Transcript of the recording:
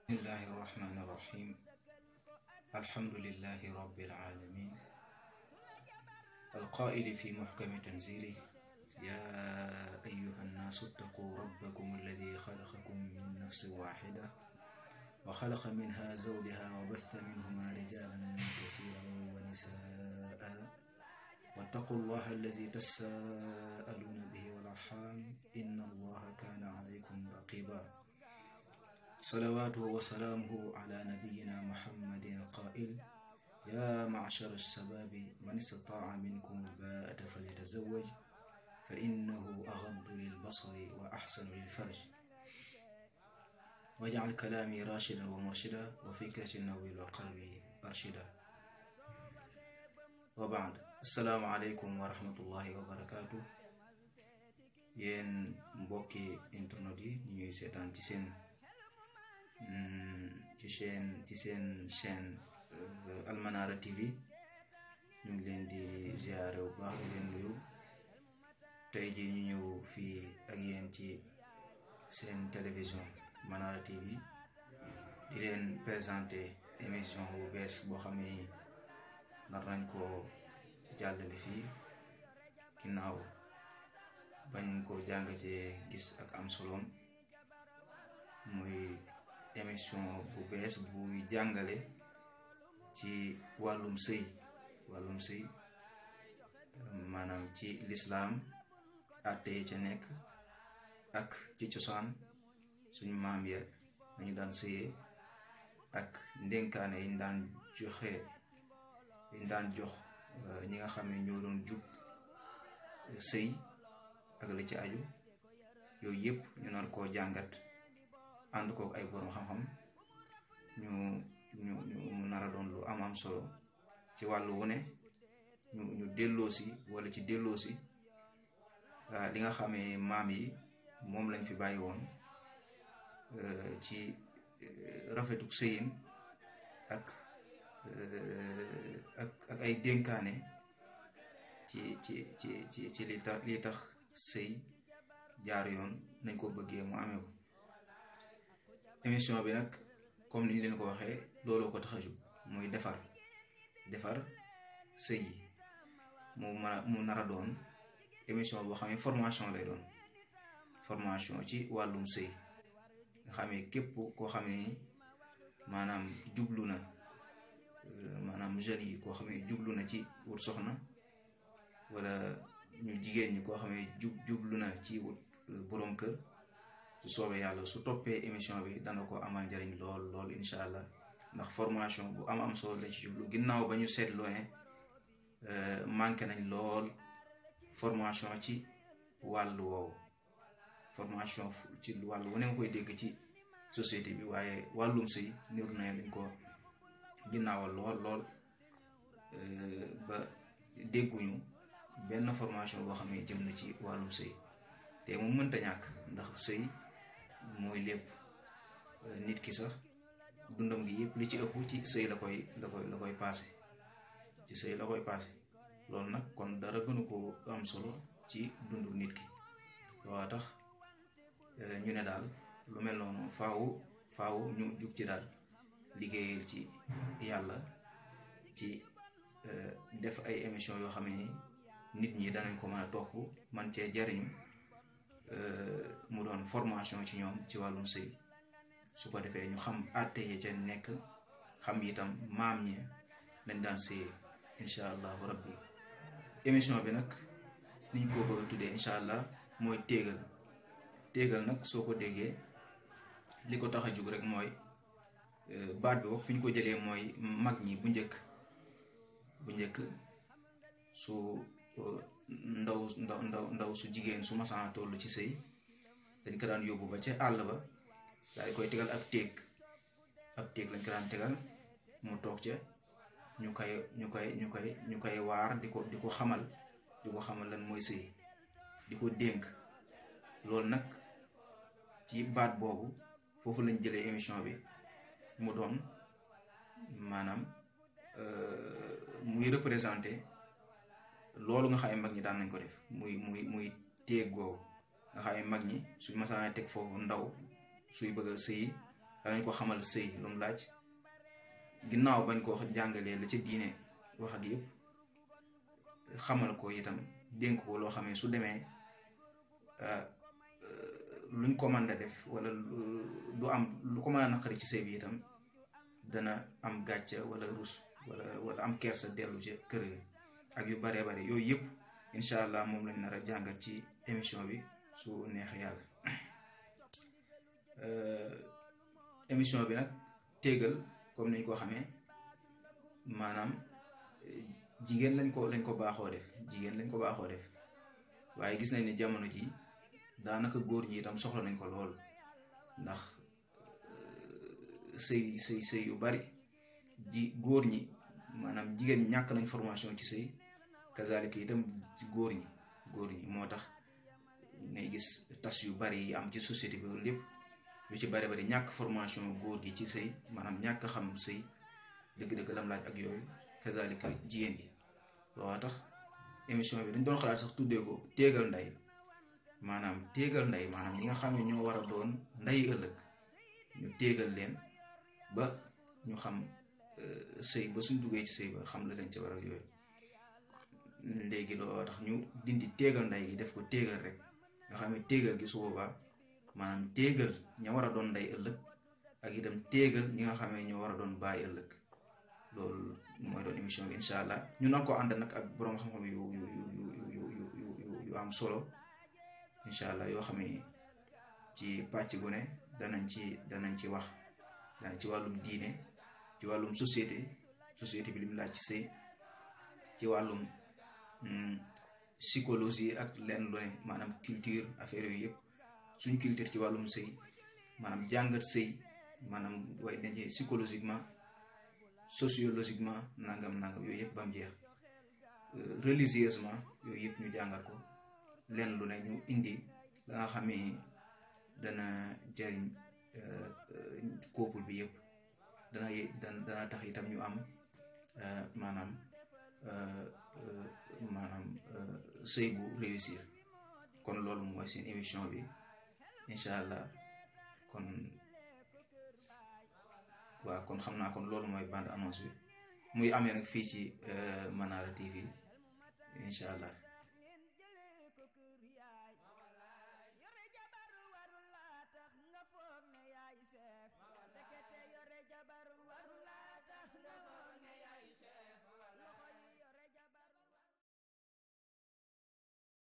bismillahi irrahmani irrahim alhamdulillahi rabbil alamin alqaa'ili fi muhkami tanzilih ya ayyuha nnaasu ittaquu rabbakum alladi xalaqakum min nafsin waaxida wa xalaqa minha zawjaha wa batha minhuma rijalan kasiiran wa nisaa'an wattaqu llaha alladi tasaaluuna bihi wal arxaam inna allaha kaana alaykum raqiba salawaatuhu wa salaamuhu ala nabiyyina muhammadin alqaa'il yaa ma'shara alshabaabi man istataa'a minkum albaa'ata falyatazawwaj fa innahu aghaddu lilbasari wa ahsanu lilfarj waj'al kalaami raashidan wa murshidan wa fikrati nawwir wa qalbi arshida wa ba'd. assalaamu aleykum wa rahmatullahi wa barakaatu. yéen mbokki internet yi ñu ñuy seetaan ci seen chaîne Almanara TV ñu ngi leen di ziare bu baax di leen nuyu. tey ji ñu ñëw fii ak yéen ci seen télévision Manara TV di leen présenter émission bu bees boo xam ne nar nañ ko jàllale fii ginnaaw bañ ko jàngatee gis ak am soloom muy émission bu bees buy jàngale ci wàllum sëy maanaam ci lislaam àtte yi ca nekk ak ci cosaan suñu maam ya dañu daan sëyee ak ndénkaane yi ñu daan jox ñi nga xam ne ñoo doon jub sëy ak la ci aju yooyu yëpp ñu nar koo jàngat ànd kook ay borom xam-xam ñu mu nar a doon lu am solo ci wàllu wu ne ñu delloosi wala ci delloosi li nga xamee maam yi moom lañ fi bàyyi woon ci rafetuk sëyin ak ay dénkaane ci li tax sëy jaar yoon nañ ko bëggee mu amee ko. émission bi nag comme ni ñu leen ko waxee looloo ko tax a jóg muy defar sëy yi mu nar a doon émission boo xam ne formation lay doon formation ci wàllum sëy nga xam ne képp koo xam ne maanaam jublu na maanaam jeunes yi koo xam ne jublu na ci wut soxna wala ñu jigéen ñi koo xam ne jublu na ci wut boroom kër su soobee yàlla su toppee émission bi dana ko amal njariñ lool incha allah ndax formation bu am solo lañ ci jublu ginnaaw ba ñu seetloo ne manqué nañ lool formation ci wàllu woowu formation ci wàllu wu ne nga koy dégg ci société bi waaye wàllum sëy niru na dañ ko ginnaawal lool ba dégguñu benn formation boo xam ne jëm na ci wàllum sëy te mu mënta ñàkk ndax sëy mooy lépp. nit ki sax dundam gi yëpp li ci ëpp ci sëy la koy passé ci sëy la koy passé loolu nag kon dara gënu ko am solo ci dundu nit ki. loolu tax ñu ne daal lu mel noonu faaw ñu jug ci daal liggéeyal ci yàlla ci def ay émission yoo xam ne nit ñi danañ ko mën a topp man cee jariñu mu doon formation ci ñoom ci wàllum sëy su ko defee ñu xam àtte yi ca nekk xam itam maam ñi lañ daan sëyee incha allahu rabbi. émission bi nag niñ ko bëgg a tuddee incha allah mooy téegal nag soo ko déggee li ko tax a jug rek mooy baat bi wax fi ñu ko jëlee mooy mag ñi bu njëkk su ndaw su jigéen su masaan toll ci sëy dañ ko daan yóbbu ba ca àll ba daal di koy tegal ab téeg lañ ko daan tegal mu toog ca ñu koy waar di ko xamal lan mooy sëy di ko dénk. loolu nag ci baat boobu foofu lañ jëlee émission bi mu doon maanaam muy représenté loolu nga xam ne mag ñi daan nañ ko def muy téeg googu nga xam ne mag ñi suñ masaana teg foofu ndaw suy bëgg a sëyi danañ ko xamal sëy lu mu laaj ginnaaw bañ ko jàngalee la ca diine wax ak yëpp xamal ko itam dénk ko loo xam ne su demee luñ ko mën a def wala du am lu ko mën a naqari ci sëy bi itam dana am gàcca wala rus wala am kersa dellu ci kër gi ak yu baree bari yooyu yëpp incha allah moom lañ nar a jàngat ci émission bi su neex yàlla. émission bi nag téegal comme niñ ko xamee maanaam jigéen lañ ko baaxoo def waaye gis nañ ne jamono ji daanaka góor ñi itam soxla nañ ko lool ndax sëy yu bari góor ñi maanaam jigéen ñàkk nañ formation ci sëy kazalika itam góor ñi moo tax ngay gis tas yu bari yi am ci société bi lépp yu ci bari ñàkk formation góor gi ci sëy maanaam ñàkk xam sëy dëgg-dëgg lam laaj ak yooyu kazalika jigéen gi looloo tax émission bi dañ doon xalaat sax tuddee ko téegal nday maanaam ñi nga xam ne ñoo war a doon nday ëllëg ñu téegal leen ba ñu xam sëy ba suñ duggee ci sëy ba xam la leen ci war ak yooyu léegi looloo tax ñu dindi téegal nday gi def ko téegal rek nga xam ne téegal gi su boobaa maanaam téegal ña war a doon nday ëllëg ak itam téegal ñi nga xam ne ñoo war a doon bàyyi ëllëg loolu mooy doon émission bi incha allah ñu nar ko ànd nag ak borom xam-xam yu am solo incha allah yoo xam ne ci pàcc gu ne danañ ci wax danañ ci wàllum diine ci wàllum société bi lim laaj ci sëy ci wàllum psychologie ak lenn lu ne maanaam culture affaire yooyu yëpp suñ culture ci wàllum sëy maanaam jàngat sëy maanaam waaye dañ ci psychologiquement sociologiquement nangam yooyu yëpp ba mu jeex religieusement yooyu yëpp ñu jàngat ko lenn lu ne ñu indi la nga xam ne dana jariñ couple bi yëpp dana tax itam ñu am maanaam sëy bu réussir kon loolu mooy seen émission bi incha allah kon xam naa kon loolu mooy bande annonce bi muy amee nag fii ci Manara TV incha allah.